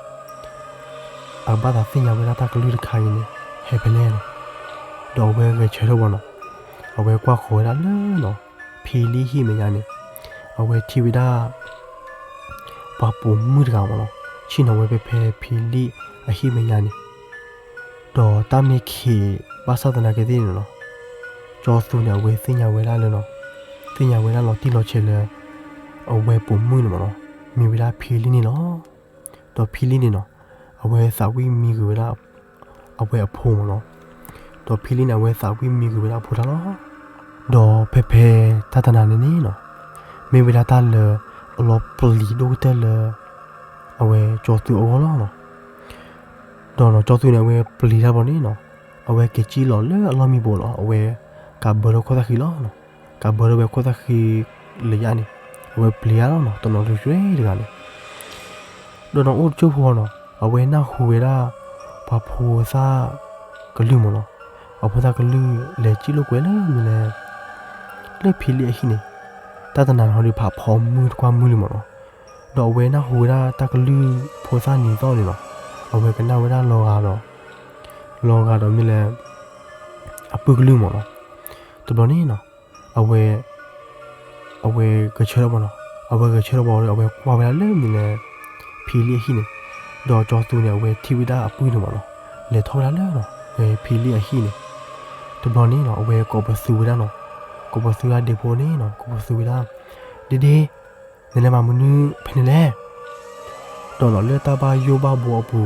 အဘၣ်သးသ့ၣ်ညါဝဲဒၣ်တၢ်ကလုၢ်တခါအံၤန့ၣ် ဟဲဖဲလဲၣ်နီၤ, ဒီးအဝဲဂဲၤဆၢထၢၣ်ဝဲနီၤ, အဝဲကွၢ်ဃီၤဝဲဒၣ်လၢနီၤ ဖံလံဟံၣ်မဲာ်ညါန့ၣ် အဝဲထံၣ်ဝဲဒၣ် ပှၤပိာ်မုၣ်တဂၤမ့ၢ်နီၤ, ဆ့ၣ်နီၤဝဲဖဲဖဲဖံလံအဟံၣ်မဲာ်ညါန့ၣ်, ဒီးတၢ်မ့ၢ်ခံးဘၣ်ဆၣ်သနာ်က့သ့ၣ်န့ၣ်နီၤ, ကၠီသူန့ၣ် အဝဲသ့ၣ်ညါဝဲဒၣ်လၢနီၤ, သ့ၣ်ညါဝဲဒၣ်လီၤတံၢ်လီၤဆဲးလၢ အဝဲပိာ်မုၣ်န့ၣ်မ့ၢ်နီၤ မ့ၢ်ဝဲဒၣ်ဖံလံန့ၣ်လီၤ. ဒီးဖံလံန့ၣ်နီၤ အဝဲသးဝံၣ်မံဂ့ၤဝဲဒၣ် အဝဲအဖိမ့ၢ်နီၤ, ဒီးဖံလံန့ၣ် အဝဲသးဝံၣ်မံဂ့ၤဝဲဒၣ်အဖိတၢ်လီၤ. ဒီးဖဲဖဲတၢ်တနၤန့ၣ်န့ၣ်နီၤ မ့ၢ်ဝဲဒၣ်တၢ်လၢအလီၤပျံၤဒိၣ်ကတၢၢ်လၢ အဝဲကၠီသူအဂီၢ်လီၤနီၤ. ဒီးနီၤ ကၠီသူန့ၣ် အဝဲပျံၤတၢ်ဘျီန့ၣ်နီၤ အဝဲက့ၤစံၣ်လီၤလၢအလီၢ်မံဘိလီၤ. အဝဲကးဘၢထီၣ်ခိၣ်သၣ်ဃံလီၤနီၤ. ကးဘၢထီၣ်ဝဲခိၣ်သၣ်ဃံလၢညါန့ၣ် အဝဲပျံၤတၢ်လီၤနီၤ တနီၤတရ့တဂၤန့ၣ် ဒီးနီၤ အိၣ်တကၠိၢ်ဖိနီၤ အဝဲနၢ်ဟူဝဲဒၣ် ပှၤဖိသၣ်ကလုၢ်မ့ၢ်နီၤ, ပှၤဖိသၣ်ကလုၢ်လဲၤစံၣ်လိာ်ကွဲလၢမနုၤလဲၣ် လၢဖံလံအဟံၣ်န့ၣ်, တၢ်တနၤန့ၣ်ဟီဒီး ဖးဖီမုၢ်တကွၢ်မုၢ်လံမ့ၢ်နီၤ. ဒီးအဝဲနၢ်ဟူဝဲဒၣ်တၢ်ကလုၢ်ဖိသၣ်နံၤသီၣ်န့ၣ်နီၤ, အဝဲကနၣ်ဝဲဒၣ်လီၤဂာ်ဒီး လီၤဂာ်ဒီးမနုၤလဲၣ် အပုၢ်ကလုၢ်မ့ၢ်နီၤ. တဘျီန့ၣ်နီၤ အဝဲ ကွၢ် အဝဲဂဲၤဆၢထၢၣ်မ့ၢ်နီၤ, အဝဲဂဲၤဆၢထၢၣ်ဝံၤဒီး အဝဲကွၢ်ဝဲဒၣ်လၢမနုၤလဲၣ် ဖံလံၣ်အဟံၣ်န့ၣ်, ဒီးကၠီသူန့ၣ် အဝဲထံၣ်ဝဲဒၣ်အပုၢ်န့ၣ်မ့ၢ်နီၤ, လဲၤထီၣ်ဝဲဒၣ်လၢနီၤ ဝဲဖံလံၣ်အဟံၣ်န့ၣ်, တဘျီန့ၣ်နီၤ အဝဲကိးပသူဝဲဒၣ်နီၤ, ကိးပသူဝဲဒၣ်ဒ့ဖိန့ၣ်နီၤ, ကိးပသူဝဲဒၣ်, ဒ့ဒ့, နလဲၤမၤမနုၤဖဲန့ၣ်လဲၣ် ဒီးနီၤ လၢတၢ်ဘၣ်ယိၣ်ဘၣ်ဘှီအပူၤ,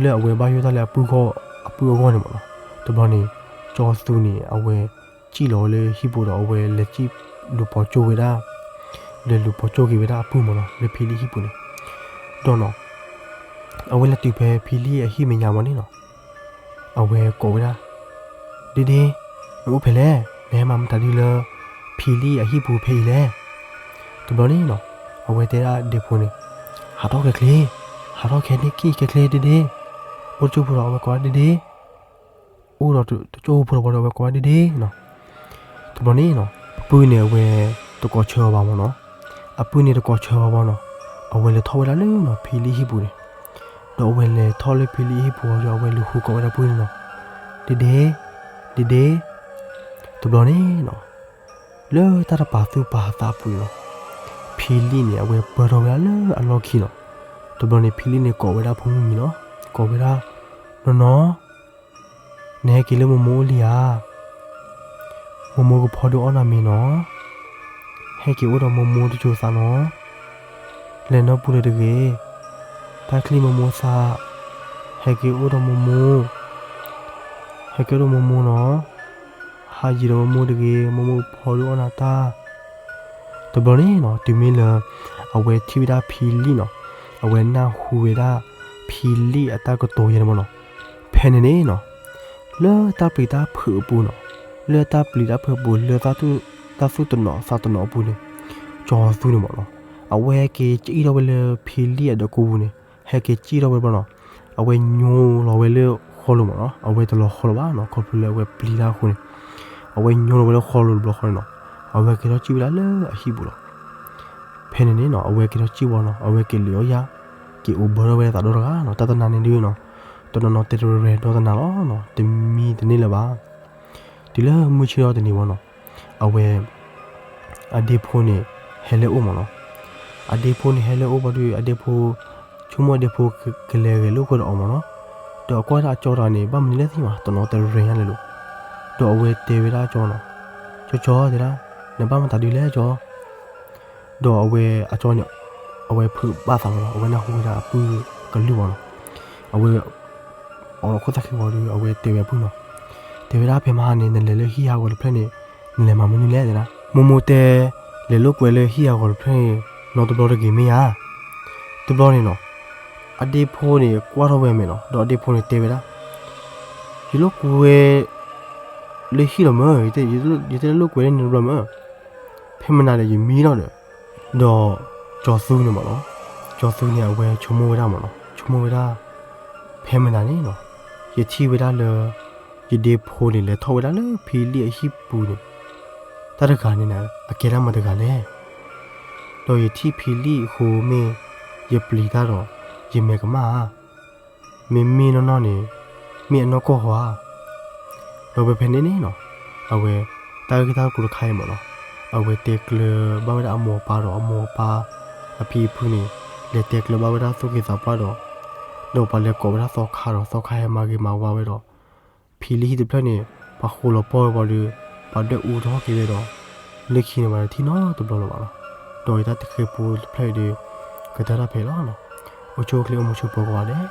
လၢအဝဲဘၣ်ယိၣ်တၢ်လၢအပုၢ်အဂီၢ်, အပုၢ်အဂီၢ်န့ၣ်မ့ၢ်နီၤ, တဘျီန့ၣ်, ကၠီသူန့ၣ် အဝဲ, စံၣ်လီၤဝဲလၢဟံၣ်ပူၤဒီး အဝဲလဲၤစံၣ်လူၤပိာ်ကၠိဝဲဒၣ်, လဲၤလူၤပိာ်ကၠိက့ၤဝဲဒၣ်အပုၢ်မ့ၢ်နီၤ လၢဖံလံၣ်ဟံၣ်ပူၤန့ၣ်, ဒီးနီၤ အဝဲလဲၤတုၤဖဲဖံလံၣ်အဟံၣ်မဲာ်ညါဘၣ်န့ၣ်နီၤ, အဝဲကိးဝဲဒၣ်, ဒ့ဒ့, နအိၣ်ဖဲလဲၣ်, နဟဲမၤမတၤဒုလၢ, ဖံလံၣ်အဟံၣ်ပူၤဖဲအံၤလဲၣ် တဘျီန့ၣ်နီၤ, အဝဲတဲဒၣ်ဒ့ဖိန့ၣ်, ဟးထီၣ်ခဲချ့, ဟးထီၣ်ခဲန့ၣ်က့ၤခဲချ့ဒ့ဒ့, အိၣ်တကၠိဖိဒီးအဝဲကိးဝဲဒၣ်ဒ့ဒ့, အိၣ်ဒီးတကၠိဖိဒီးအဝဲကိးဝဲဒၣ်ဒ့ဒ့နီၤ, တဘျီန့ၣ်နီၤ အပုၢ်န့ၣ်အဝဲ, တကိးဆၢအီၤဘၣ်မ့ၢ်နီၤ, အပုၢ်န့ၣ်တကိးဆၢအီၤဘၣ်နီၤ, အဝဲလဲၤထီၣ်ဝဲဒၣ်လၢနီၤ ဖံလံၣ်ဟံၣ်ပူၤန့ၣ်, ဒီးအဝဲလဲၤထီၣ်လၢဖံလံၣ်ဟံၣ်ပူၤဒီး အဝဲလူၤဃုကိးဝဲဒၣ်ပုၢ်န့ၣ်နီၤ, ဒ့ဒ့, ဒ့ဒ့, တဘျီန့ၣ်နီၤ, လၢတၢ်တပာ်သူၣ်ပာ်သးအပူၤန့ၣ်နီၤ, ဖံလံၣ်န့ၣ် အဝဲပၢၢ်ထီၣ်ဝဲဒၣ်လၢအလီၢ်ခံနီၤ, တဘျီန့ၣ် ဖံလံၣ်န့ၣ်ကိးဝဲဒၣ်ဖိမုၣ်မံၤနီၤ, ကိးဝဲဒၣ်, နီၢ်နီၢ်, နဟဲက့ၤလၢမိၢ်မိၢ်အိၣ်လံဧါ, မိၢ်မိၢ်ကဖီဒုးအီၣ်နၤမ့ၤနီၤ, ဟဲက့ၤအိၣ်ဒီးမိၢ်မိၢ်တစိၤသးနီၤ, လဲၤနီတပူၤလၢၤတဂ့ၤ, တၢ်ချံမိၢ်မိၢ်သး, ဟဲက့ၤအိၣ်ဒီးမိၢ်မိၢ်, ဟဲက့ၤအိၣ်ဒီးမိၢ်မိၢ်နီၤ, ဟးယံၤဒီးမိၢ်မိၢ်တဂ့ၤ, မိၢ်မိၢ်ကဖီဒုးအီၣ်နၤတၢ် တဘျီန့ၣ်နီၤ တုၤမ့ၢ်လၢ အဝဲထံၣ်ဝဲဒၣ်ဖံလံၣ်နီၤ, အဝဲနၢ်ဟူဝဲဒၣ် ဖံလံၣ်အတၢ်ကတိၤယဲန့ၣ်မ့ၢ်နီၤ, ဖဲန့ၣ်န့ၣ်နီၤ, လၢတၢ်ပျံၤတၢ်ဖုးအပူၤနီၤ, လၢတၢ်ပျံၤတၢ်ဖုးအပူၤ လၢတၢ်သူၣ်တနီၤသးတနီၤအပူၤန့ၣ်, ကၠီသူန့ၣ်မ့ၢ်နီၤ, အဝဲဟဲက့ၤစံၣ်ထီၣ်ဝဲလၢဖံလံၣ်အဒၢးကိးပူၤန့ၣ်, ဟဲက့ၤစံၣ်ထီၣ်ဝဲတဘျီနီၤ, အဝဲညိလီၤဝဲလၢဃီလိၤမ့ၢ်နီၤ, အဝဲတလီၤဃီလၢၤဘၣ်နီၤ, ခီဖျိလၢအဝဲပျံၤတၢ်အဃိန့ၣ်, အဝဲညိလီၤဝဲလၢဃီလိၤတဘျီဃီန့ၣ်နီၤ, အဝဲက့ၤထီၣ်စံၣ်ဝဲဒၣ်လၢအဟံၣ်ပူၤလီၤ. ဖဲန့ၣ်န့ၣ်နီၤ အဝဲက့ၤထီၣ်စံၣ်ဝံၤနီၤ အဝဲက့ၤလံာ်အီၣ်ယၣ်, က့ၤအိးဘၢထီၣ်ဝဲသးဒီတဂၤနီၤ, တၢ်တနၤန့ၣ်ဒုးနီၤ, တနီၤနီၤတဲတရဲၣ်ဒီတနၤလီၤနီၤ, တမံတန့ၢ်လၢၤဘၣ်. တုၤလၢမုၢ်ဆ့ၣ်ထီၣ်တနံၤဝံၤနီၤ, အဝဲ အဒ့ဖိန့ၣ် ဟဲလၢအအိၣ်မ့ၢ်နီၤ, အဒ့ဖိန့ၣ်ဟဲလၢအအိၣ်ဘၣ်ဒီး အဒ့ဖိ ဆိကမိၣ်အဒ့ဖိကလဲၤဂဲၤလိာ်ကွဲဒီးအီၤမ့ၢ်နီၤ, ဒီးကွၢ်ဝဲဒၣ်အကၠီတဂၤန့ၣ် ဘၣ်မနုၤလဲၣ်သ့ၣ်မး တနီၤတရဲၣ်ညါလဲၣ်လိၤ, ဒီးအဝဲတဲဝဲဒၣ်အကၠီနီၤ, ကၠီကၠီတဲဒၣ်, နဘၣ်မတၤဒုလဲၣ်ကၠီ ဒီးအဝဲအကၠီန့ၣ်, အဝဲဖုးဘၣ်သးမ့ၢ်နီၤ, အဝဲနၢ်ဟူဝဲဒၣ်အပုၢ်ကလုၢ်မ့ၢ်နီၤ, အဝဲ အိးထီၣ်ခိၣ်သၣ်ခံဝံၤဒီး အဝဲတဲဝဲအပုၢ်နီၤ, တဲဝဲဒၣ်ဖဲမဟါန့ၣ် နလဲၤလၢဟံၣ်ဟးဂီၤတဖျၢၣ်န့ၣ်, နလဲၤမၤမနုၤလဲၣ်တဲဒၣ်, မိၢ်မိၢ်တဲ လဲၤလိာ်ကွဲလၢဟံၣ်ဟးဂီၤတဖျၢၣ်န့ၣ် နီတဘျီတဂ့ၤမ့ၢ်ဧါ. တဘျီန့ၣ်နီၤ, အဒ့ဖိန့ၣ်ကွၢ်ထီၣ်ဝဲအမဲာ်နီၤ, ဒီးအဒ့ဖိန့ၣ်တဲဝဲဒၣ်, ယလိာ်ကွဲ လၢဟံၣ်လီၤမၢ်, ယတဲလိာ်ကွဲလၢန့ၣ်တဘျီမၢ်, ဖဲမနၤဒီးယမံလီၤဒီး, ဒီးကၠီသူန့ၣ်မ့ၢ်နီၤ, ကၠီသူန့ၣ် အဝဲဆိကမိၣ်ဝဲဒၣ်မ့ၢ်နီၤ, ဆိကမိၣ်ဝဲဒၣ်, ဖဲမနၤန့ၣ်နီၤ, ယထံၣ်ဝဲဒၣ်လၢ ယဒ့ဖိန့ၣ် လဲၤထီၣ်ဝဲဒၣ်လၢဖံလံၣ်အဟံၣ်ပူၤန့ၣ်, တၢ်တဂၤန့ၣ် အကဲဒၣ်မတၤတဂၤလဲၣ်. ဒီးယထံၣ်ဖံလံၣ်အဃိမ့ၢ် ယပျံၤတၢ်ဒီး ယမဲာ်ကမၣ်ဧါ, မ့မ့ၢ်နီၢ်နီၢ်န့ၣ် မ့ၢ်အနီၢ်ကီၢ်ဧါ. ဒီးဖဲဖဲန့ၣ်န့ၣ်နီၤ, အဝဲ တၢ်ဂ့ၢ်တၢ်ကျိၤတခါအံၤမ့ၢ်နီၤ, အဝဲတဲကျၢၤဘၣ်ဝဲဒၣ်အမိၢ်အပၢ်ဒီး အမိၢ်အပၢ် အဖံအဖုန့ၣ် လဲၤတဲကျၢၤဘၣ်ဝဲဒၣ်သိၣ်က့ၤသးပှၢ်ဒီး ဒီးပှၤလဲၤကိးဝဲဒၣ်သီခါဒီး သီခါဟဲမၤဂ့ၤမၤဝါဝဲဒီး ဖံလံၣ်ဟံၣ်တဖျၢၣ်န့ၣ် ပှၤဃိလီၤပီၢ်ဝဲပှၤဒီး ပှၤဒွဲၣ်အူထီၣ်က့ၤဝဲဒီး လၢခံန့ၣ်ပှၤတထံၣ်နီတဘျီလၢၤဘၣ်လီၤ. ဒီးယတၢ်တဲဃဲၤဖိတဖျၢၣ်အံၤဒီး ကတၢၢ်တၢ်ဖဲအံၤလီၤ. အိၣ်ဆူၣ်အိၣ်ချ့အိၣ်မုာ်ဆိးပၢၤကိးဂၤဒဲး.